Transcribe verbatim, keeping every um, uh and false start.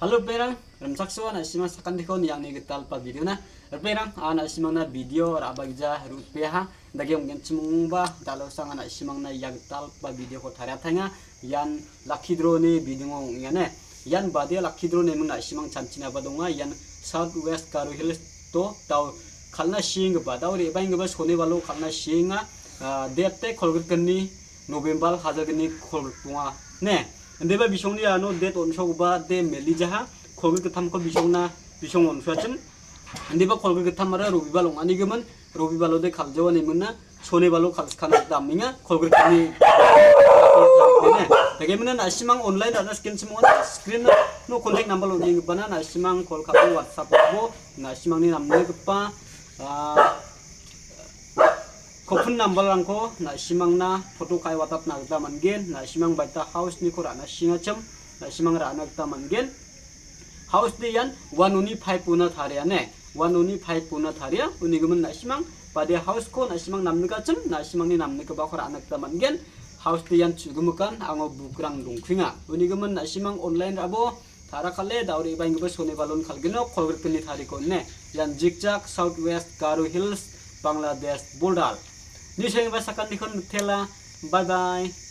Halo, ripengrang, rimchaksoa na·simang sakantiko niangni gitalpa video-na. Ripengrang, a na·simangna video ra·bagija ru·peaha. Dake ong·genchim ong·ba, dalo sanga na·simangna ia gitalpa video-ko tariataenga. Ian lucky draw-ni video ong·engane. Ian bade lucky draw neming na·simang chanchinaba donga. Ian South West Garo Hills to dao kal·na sienggipa, dao re·baenggipa sonibalo kal·na sienga. Ah, date-te kolgrikgni November hajalgni kolgrikbonga ne. Indiba bisongni ano date on·sogipa de melijaha, kolgrikgittamko bisongna, bisong on·soachim. Indiba kolgrikgittamara Robibal ong·anigimin, Robibalode kal·jawa nemingna, sonibalo kal·skana gita amenga, kolgrikgni. Dagemina na·simang online ra·na sikenchim ong·a, screen-o contact number on·enggipana na·simang call ka·bo WhatsApp-o na·simangni namnigipa, ah, Coupon number-rangko na·simangna photo ka·e watatna gita man·gen. Na·simang baita house-niko ra·na singachim, na·simang ra·na gita man·gen. House-de ian uanoni pipe-ona tariane. Uanoni pipe-ona taria. Unigimin na·simang bade house-ko na·simang namnikachim, na·simangni namnikgipako ra·na gita man·gen. House-de ian chu·gimikan, ango bukrang dongkringa. Unigimin na·simang online ra·bo, tara kal·e, dao re·baenggipa sonibalon kal·geno, kolgrikgni tariko ine. Ian Jikjak, South West Garo Hills, Bangladesh border. Ni senggipa sakantikon mitela. Bye bye.